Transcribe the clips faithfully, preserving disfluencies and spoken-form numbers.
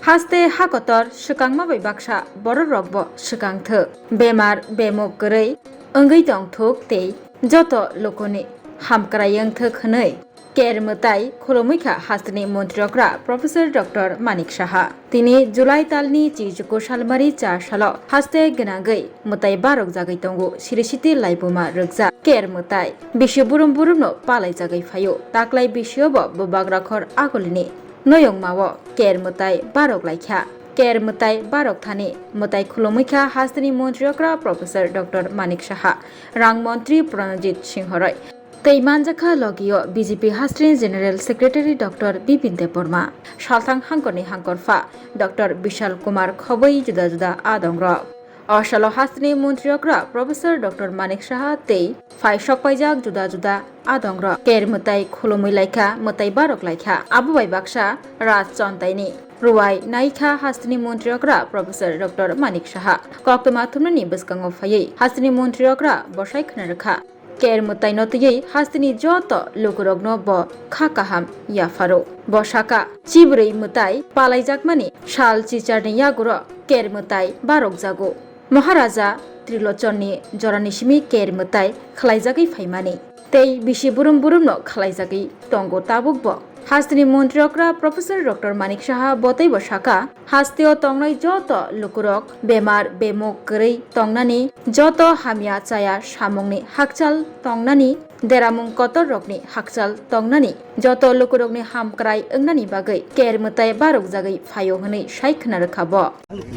Haste ha kotor swkangma bai baksa bororokbo swkang thwk, bemar bemuk kwrwi wngwi tong thwk tei joto lukuni hamkrai wng thwk hwnwi Ker mwtai khulumwi kha hasteni montri okra Professor Doctor Manik Saha. Tini July talni chichuku salmari cha salo haste gwnangwi mwtai barok jagwi tongo, siri siti laibuma rwkjak Ker mwtai. Bisi burum burumno palaijagwi phaio. Taklai bisiobo bubagra khor agulini noyongmao Ker mwtai barok laikha. Ker mwtai barok thani mwtai khulumwi kha hasteni montri okra Professor Doctor Manik Saha, rang montri Pranajit Singh Roy. Tei manjakha logio B J P hasteni General Secretary Doctor Bipin Debbarma, salthang hangkorni hangkorpha Doctor Bishal Kumar khoboi juda juda adongrok. O salo hasteni montri okra Professor Doctor Manik Saha tei phai sokpaijak juda juda adongrok. Ker mwtai khulumwi laikha, mwtai barok laikha. Abo bai baksa Raj Chontaini ruwai naikha hasteni montri okra Professor Doctor Manik Saha. Koktwma thumnani bwskango phaiwi hasteni montri okra bosai khna rwkha. Ker mwtaino twiwi hasteni joto lukurokno bo kha kaham yapharo. Bo saka, chibrwi mwtai palaijakmani sal chicharni yaguro Ker mwtai barokjago. Maharaja Trilochonni jorani simi Ker mwtai khlaijagwi phaimani tei bisi burum burumno khlaijagwi tongo tabukbo. Hasteni montri okra Professor Doctor Manik Saha boteibo saka, hasteo tongnai joto lukurok bemar bemuk kwrwi tongnani, joto hamya chaya samungni hakchal tongnani, deramung kotorrokni hakchal tongnani, joto lukurokni hamkrai wngnani bagwi Ker mwtai barokjagwi phaio hwnwi sai khna rwkha bo.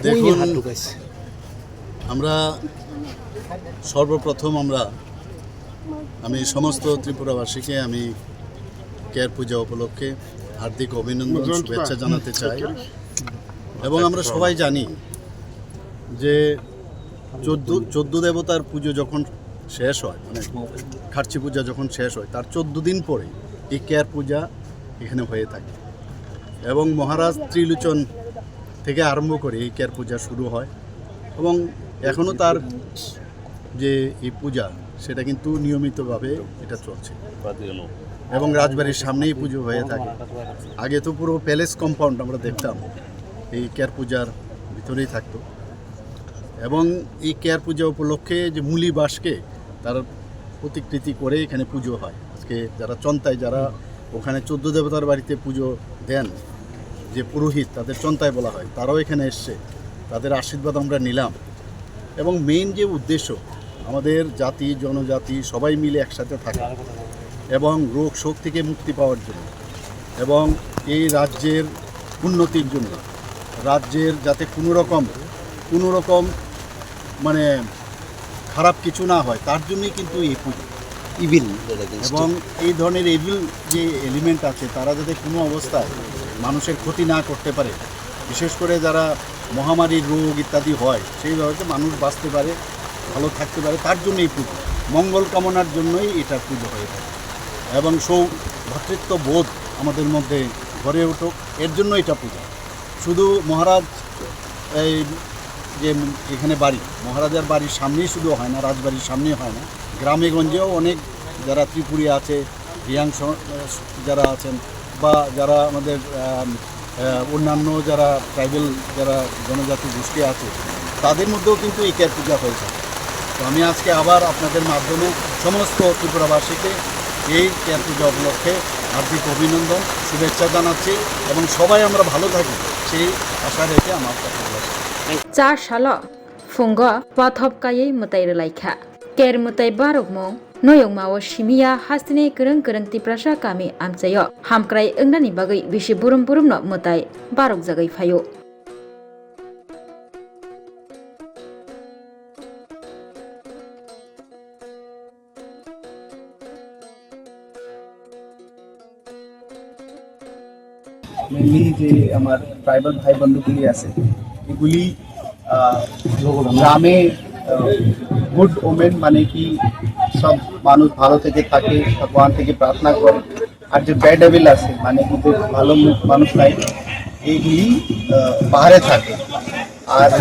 দেখুন, আমরা সর্বপ্রথম আমরা, আমি সমস্ত ত্রিপুরাবাসীকে আমি কেয়ার পূজা উপলক্ষে হার্দিক অভিনন্দন, শুভেচ্ছা জানাতে চাই। এবং আমরা সবাই জানি যে চোদ্দ, চোদ্দ দেবতার পুজো যখন শেষ হয়, মানে খার্চি পূজা যখন শেষ হয়, তার চোদ্দ দিন পরে এই কেয়ার পূজা এখানে হয়ে থাকে। এবং মহারাজ ত্রিলোচন থেকে আরম্ভ করে এই কেয়ার পূজা শুরু হয় এবং এখনও তার যে এই পূজা, সেটা কিন্তু নিয়মিতভাবে এটা চলছে এবং রাজবাড়ির সামনেই পুজো হয়ে থাকে। আগে তো পুরো প্যালেস কম্পাউন্ড আমরা দেখতাম, এই কেয়ার পূজার ভিতরেই থাকতো। এবং এই কেয়ার পূজা উপলক্ষে যে মুলি বাসকে তার প্রতিকৃতি করে এখানে পুজো হয়। আজকে যারা চন্তাই, যারা ওখানে চোদ্দ দেবতার বাড়িতে পুজো দেন, যে পুরোহিত, তাদের চন্তাই বলা হয়, তারাও এখানে এসছে, তাদের আশীর্বাদ আমরা নিলাম। এবং মেইন যে উদ্দেশ্য, আমাদের জাতি জনজাতি সবাই মিলে একসাথে থাকা এবং রোগ শোক থেকে মুক্তি পাওয়ার জন্য এবং এই রাজ্যের উন্নতির জন্য, রাজ্যের যাতে কোনো রকম, কোনো রকম মানে খারাপ কিছু না হয়, তার জন্যই কিন্তু এই পুজো। ইভিল, এবং এই ধরনের ইভিল যে এলিমেন্ট আছে, তারা যাতে কোনো অবস্থায় মানুষের ক্ষতি না করতে পারে, বিশেষ করে যারা মহামারীর রোগ ইত্যাদি হয়, সেইভাবে মানুষ বাঁচতে পারে, ভালো থাকতে পারে, তার জন্য এই পুজো, মঙ্গল কামনার জন্যই এটা পুজো হয়ে থাকে। এবং সৌ ভ্রাতৃত্ব বোধ আমাদের মধ্যে গড়ে উঠুক, এর জন্য এটা পুজো। শুধু মহারাজ এই যে এখানে বাড়ি, মহারাজার বাড়ির সামনেই শুধু হয় না, রাজবাড়ির সামনেই হয় না, গ্রামে গঞ্জেও অনেক যারা ত্রিপুরী আছে, রিয়াং স-, যারা আছেন বা যারা আমাদের, আম, আহ, অন্যান্য যারা ট্রাইবাল, যারা জনজাতি গোষ্ঠী আছে, তাদের মধ্যেও কিন্তু এই কেয়ার পূজা হয়ে থাকে। তো আমি আজকে আবার আপনাদের মাধ্যমে সমস্ত ত্রিপুরাবাসীকে এই কেয়ার পূজা উপলক্ষে হার্দিক অভিনন্দন, শুভেচ্ছা জানাচ্ছি এবং সবাই আমরা ভালো থাকি, সেই আশা রেখে আমার কথা বলা শেষ। Cha salo phungo pathop kaiwi mwtai rwlaikha. Ker mwtai barokmung noyongmao simiya hasteni kwrwng kwrwng Tiprasa kami amchaio hamkrai wngnani bagwi bisi burum burumno mwtai barokjagwi phaio. Mainly যে আমার ট্রাইবাল ভাই বন্ধুগুলি আছে, এগুলি আহ, গ্রামে গুড ওমেন, মানে কি সব মানুষ ভালো থেকে থাকে, ভগবান থেকে প্রার্থনা করে। আর যে ব্যাড ডেভিল আছে, মানে কি যে ভালো মু-, মানুষ নাই, এইগুলি আহ, বাহারে থাকে। আর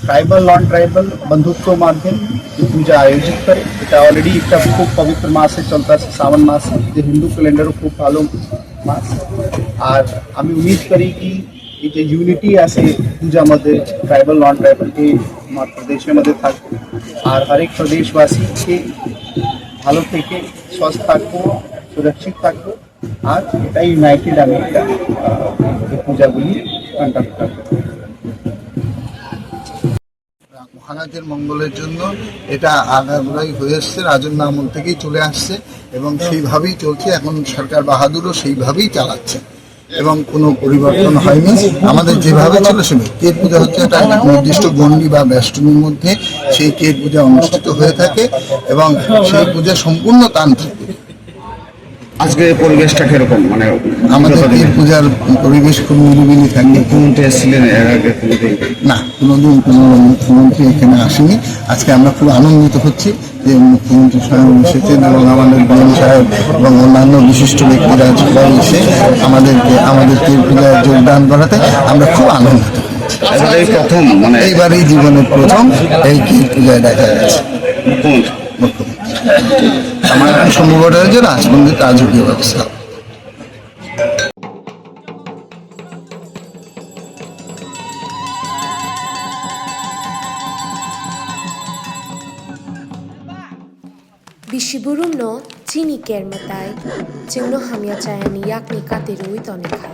ট্রাইবাল নন ট্রাইবাল বন্ধুত্ব মাধ্যম যে পূজা আয়োজিত করে, এটা অলরেডি একটা খুব পবিত্র মাসে চলতে আছে, শ্রাবণ মাসে, যে হিন্দু ক্যালেন্ডারও খুব ভালো মাস। আর আমি উমিদ করি কি এই যে ইউনিটি আছে পূজা মধ্যে, ট্রাইবাল নন ট্রাইবাল এই আমার প্রদেশের মধ্যে থাকবে। আর হরেক প্রদেশবাসী কে ভালো থেকে সুস্থ থাকবো, সুরক্ষিত থাকবো। আর এটাই ইউনাইটেড আমি একটা, আহ, এই পূজাগুলি কন্ডাক্ট করবো। মহারাজের মঙ্গলের জন্য এটা আগাগোড়াই হয়ে আসছে, রাজন্য আমল থেকেই চলে আসছে এবং সেইভাবেই চলছে। এখন সরকার বাহাদুরও সেইভাবেই চালাচ্ছে এবং কোনো পরিবর্তন হয়নি। আমাদের যেভাবে ছিল সেভাবে। কেত পূজা হচ্ছে একটা নির্দিষ্ট গণ্ডি বা বেষ্টনীর মধ্যে সেই কেত পূজা অনুষ্ঠিত হয়ে থাকে এবং সেই পূজা সম্পূর্ণ তান্ত্রিক। আজকে পরিবেশটা কিরকম? মানে আমাদের এই পূজার পরিবেশ খুব নিরিবিলি থাকে। মুখ্যমন্ত্রী এসেছিলেন এর আগে কোনোদিন? না, কোনোদিন কোনো মুখ্যমন্ত্রী এখানে আসেনি। আজকে আমরা খুব আনন্দিত হচ্ছি যে মুখ্যমন্ত্রী স্বয়ং এসেছেন এবং আমাদের বিএম সাহেব এবং অন্যান্য বিশিষ্ট ব্যক্তিরা সবাই এসে আমাদেরকে, আমাদের এই পূজায় যোগদান করাতে আমরা খুব আনন্দিত হচ্ছি। এবারেই প্রথম, মানে এইবারই জীবনের প্রথম এই পূজায় দেখা গেছে। মুখ্যমন্ত্রী। আমার এখন সম্ভবত হয়েছে রাজমন্দির রাজকীয় ব্যবস্থা। Bisi burumno chini kerma tai chwngno hamya chayani yakni kati rwui tonikha.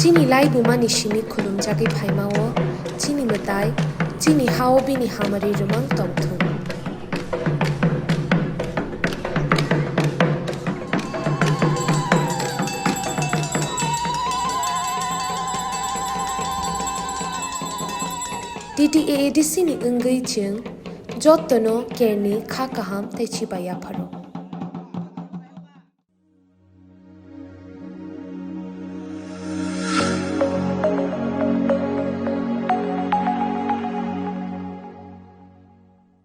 Chini laibumani simi khulumjagwi phaima-o chini mwtai, chini ha-o bini hamari rwmang tongthung. T T A A D C ni wngwi chwng jottono kerni kha kaham tei chiba yapharo.